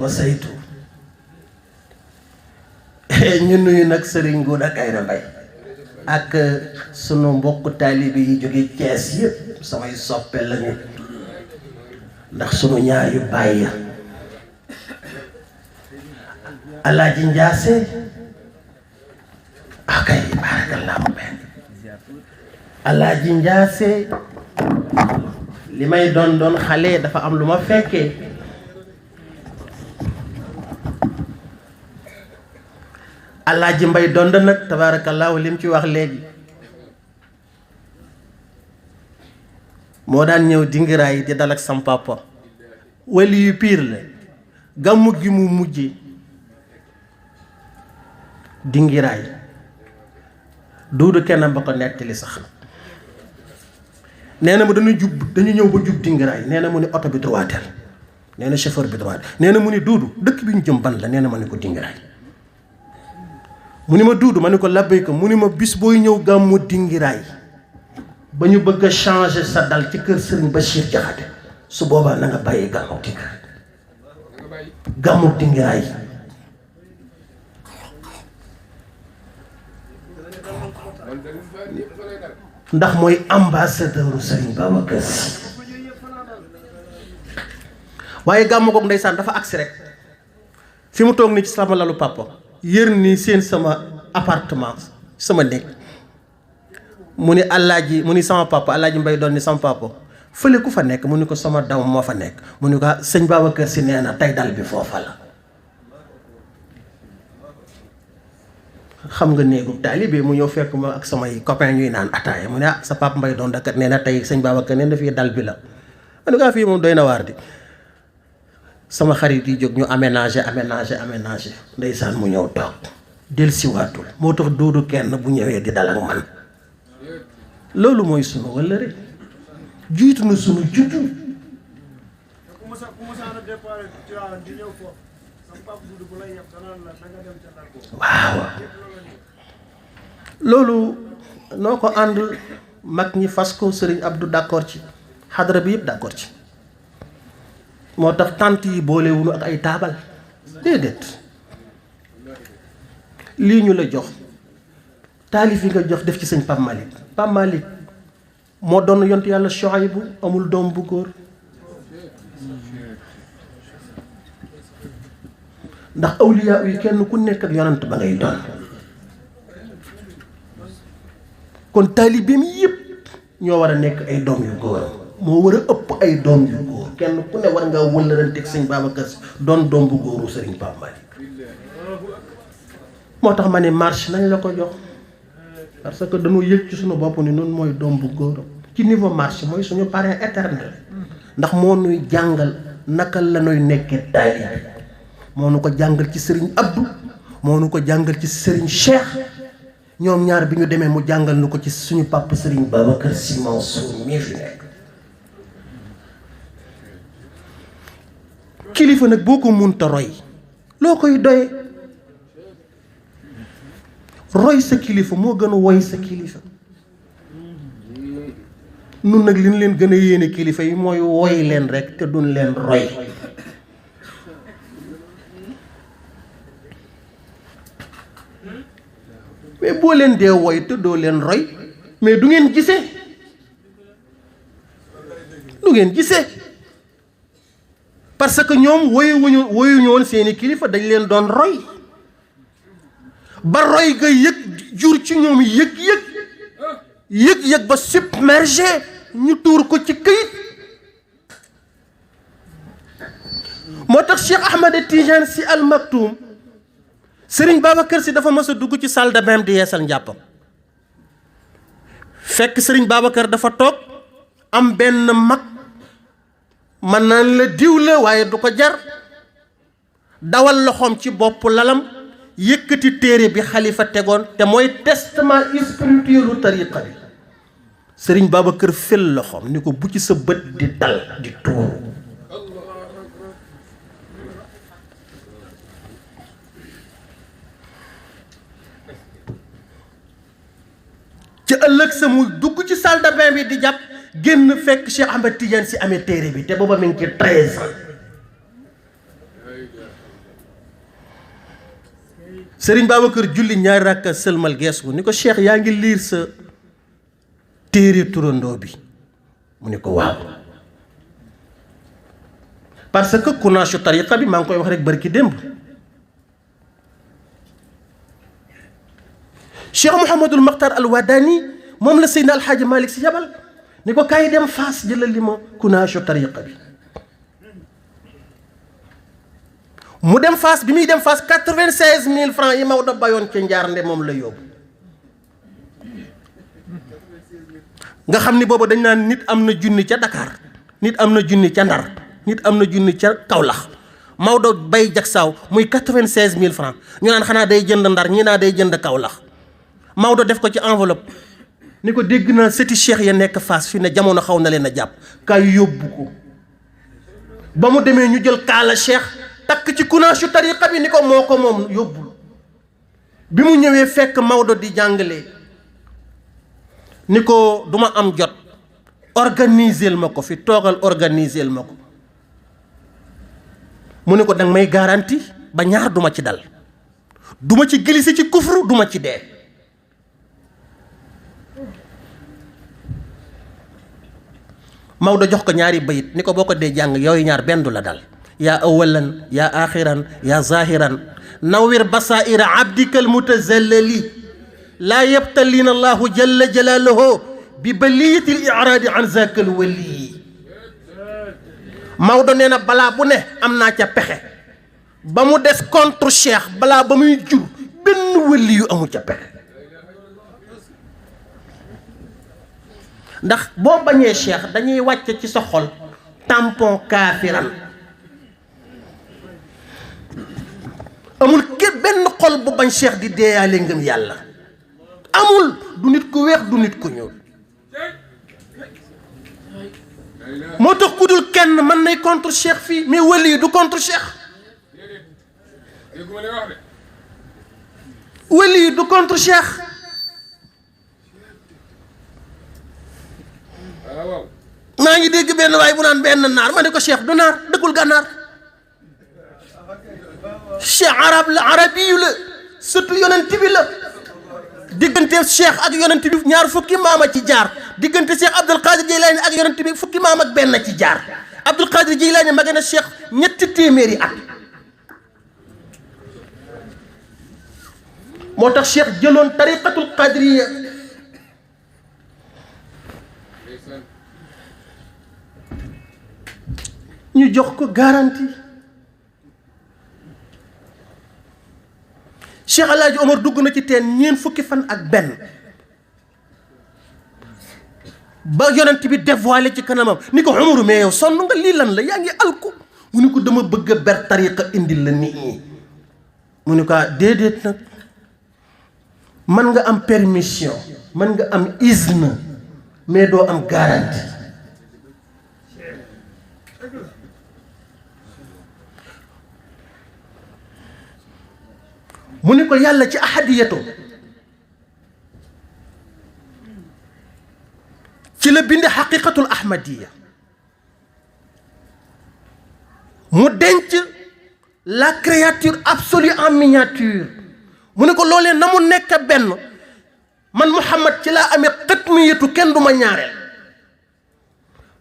ba saytu ñu nuyu nag Serigne Gouda Kayra Mbaye ak sunu mbokk taalibe yi jóge Thiès yëpp samay soppe lañu ndax sunu ñaar yu bàyyi Alaaji Njaase akay barakallahu ben Alaaji Njaase li may doon xale dafa am lu ma fekkee Alaaji Mbay Dond nag tabarakallahu lim ci wax léegi moo daan ñëw dingiraay di dal ak sam papa wali yu piir la gàmmu gi mu mujje dingiraay duudu kenn ba ko nettali sax nee na ma dañu ñëw ba jub dingiraay nee na mu ni oto bi droitel nee na chauffeur bi droitel nee na mu ni duudu dëkk bi ñu jëm ban la nee na ma ni ko dingiraay mu ni ma duudu ma ni ko labbay ko mu ni ma bis booy ñëw gàmmu dingiraay ba ñu bëgg a changer sa dal ci kër Serigne Bachir Jaxate su boobaa na nga bàyyi gàmmu dingiraay ndax mooy ambassadeur Serigne Babacar Sy waaye gàmmu goog ndeysaan dafa agsi rek fi mu toog ni ci sama lalu papa yër ni seen sama appartement sama néeg mu ni Alaaji mu ni sama papa Alaaji Mbay doon ni sama papa fële ku fa nekk mu ni ko sama daw moo fa nekk mu ni ko sëñ Babacar Sy nee na tey dal bi foofa la xam nga néegu taalibe mu ñëw fekk ma ak samay copain ñuy naan ataaya mu ne sa papa Mbay doon dakat nee na tey sëñ Babacar nee na fii dal bi la en tout cas fii moom doy na waar di sama xarit yi jóg ñu aménagé ndeysaan mu ñëw toog del siwaatul moo tax duudu kenn bu ñëwee di dal ak man loolu mooy sunu wëllëre jiitu na sunu juddu waaw loolu noo ko ànd mag ñi fas ko Serigne Abdou d'accord ci xadara bi yëpp d'accord ci moo tax tànt yi boolewuñu ak ay taabal déedéet lii ñu la jox taalif yi nga jox def ci sëñ Pape Malick moo doon yont yàlla Shuaybu amul doom bu góor ndax awliya yi kenn ku nekk ak yonant ba ngay doon kon taalibeem yëpp ñoo war a nekk ay doom yu góor moo war a ëpp ay doom yu góor kenn ku ne war ngaa wëllëranteeg sëñ Babacar Sy doon doom bu góoru Serigne Pape Malick moo tax ma ne marche nañ la ko jox parce que dañoo yëg ci suñu bopp ni noonu mooy doom bu góor ci niveau marche mooy suñu parrain éternel ndax moo nuy jàngal naka la nuy nekkee taalibe moo nu ko jàngal ci Serigne Abdou moo nu ko jàngal ci Serigne Cheikh ñoom ñaar bi ñu demee mu jàngal nu ko ci suñu papa Serigne Babacar Sy Mansour mii fi nekk kilifa nag boo ko munta roy loo koy doye roy sa kilifa moo gën a woy sa kilifa nun nag li ñu leen gën a yéene kilifa yi mooy woy leen rek te duñ leen roy mais boo leen dee woy te doo leen roy mais du ngeen gisee parce que ñoom woyuñu woon seeni kilifa dañ leen doon roy ba roy ga yëg jur ci ñoom yëg ba submergé ñu tuur ko ci këyit moo tax Cheikh Ahmed Tidiane Sy Al Maktoum Serigne Babacar Sy dafa mës a dugg ci salle de bain di yeesal njàppam fekk Serigne Babacar dafa toog am benn mag man naan la diw la waaye du ko jar dawal loxoom ci bopp lalam yëkkati téere bi xalifa tegoon te mooy testament spirituel u tariqa bi Serigne Babacar fel loxoom ni ko bu ci sa bët di dal di tuuru ci ëllëg sa muy dugg ci salle de bain bi di jàpp génn fekk Cheikh Ahmed Tidiane Sy amee téere bi te booba mi ngi ci 13 ans Sëriñ Babacar julli ñaari rakka sëlmal gees ko ni ko Cheikh yaa ngi liir sa téere turandoo bi mu ni ko waaw parce que kunaasu tariqa bi maa ngi koy wax rek barki démb Cheikh Mouhamadul Makhtar al Wadani moom la Seydina Alxaaji Malick si yabal ni ko kaay dem Faas jëlal li ma kunaasu tariqa bi mu dem Faas bi muy dem Faas 96 000 francs yi Maodo bayoon ca Njaarnde moom la yóbbu nga xam ni boobu dañ naan nit am na junni ca Dakar nit am na junni ca Ndar nit am na junni ca Kaolack Maodo bay jagsaaw muy 96 000 francs ñu naan xanaa day jënd Ndar ñi naa day jënd Kaolack Maodo def ko ci enveloppe ni ko dégg naa sëti cheikh ya nekk Fass fi ne jamono xaw na leen a jàpp kaay yóbbu ko ba mu demee ñu jël kaala cheikh takk ci kunaasu tariqa bi ni ko moo ko moom yóbbul bi mu ñëwee fekk Maodo di jàngale ni ko duma am jot organiseel ma ko fi toogal organiseel ma ko mu ne ko danga may garanti ba ñaar duma ci dal duma ci glissé ci kufru duma ci dee Maodo jox ko ñaari bayit ni ko boo ko dee jàng yooyu ñaar benn du la dal yaa awalan yaa axiran yaa zahiran nawwir basaira abdikal mutazallali laa yabtalina allahu jalla jalaaluhu bi baliyati l iraadi an zakal wali Maodo nee na balaa bu ne am naa ca pexe ba mu des contre cheikh balaa ba muy jur benn wali yu amul ca pexe ndax boo bañee cheikh dañuy wàcce ci sa xol tampon kaafiran amul benn xol bu bañ cheikh di deeyaale ngëm yàlla amul du nit ku weex du nit ku ñuul moo tax ku dul kenn mën nay contre cheikh fii mais wali du contre cheikh wali du contre cheikh maa ngi dégg benn waay bu naan benn naar ma ne ko cheikh du naar dëkkul gànnaar cheikh arab la arabiyu la surtout yonent bi la diggante cheikh ak yonent bi ñaar fukki maama ci jaar diggante cheikh Abdul Qadir Jeylaani ak yonent bi fukki maam ak benn ci jaar Abdul Qadir Jeylaani ma gën a cheikh ñetti téeméeri at moo tax cheikh jëloon tariqatul qadiriya ñu jox ko garantie Cheikh El Hadj Omar dugg na ci teen ñeent fukki fan ak benn ba yonent bi dévoilé ci kanamam ni ko Umaru mais yow sonn nga lii lan la yaa ngi alku mu ni ko dama bëgg a ber tariqa indil la nit ñi mu ni ko déedéet nag mën nga am permission mën nga am izn mais doo am garantie mu ni ko yàlla ci ahadiyatu ci la bind xaqiqatul ahmadiya mu denc la créature absolue en miniature mu ni ko loolee na mu nekk benn man Muhammad ci laa amee xatmiyatu kenn du ma ñaareel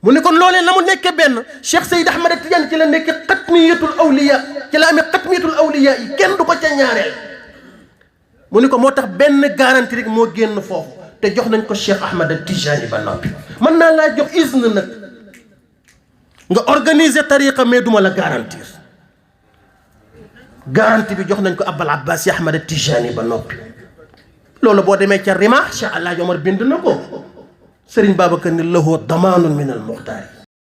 mu ni kon loolee na mu nekk benn Cheikh Seyd Ahmad Tidiane ci la nekk xatmiyatul awliya ci la amee xatmiyatul awliya yi kenn du ko ca ñaareel mu ni ko moo tax benn garantie rek moo génn foofu te jox nañ ko Cheikh Ahmad Tijani ba noppi mën naa laa jox izn nag nga organiser tariqa mais duma la garantir garantie bi jox nañ ko Abul Abbas Ahmad Tijani ba noppi loolu boo demee ca Rima Cheikh El Hadj Omar bind na ko Serigne Babacar ni lahu damaanun min al muxtaar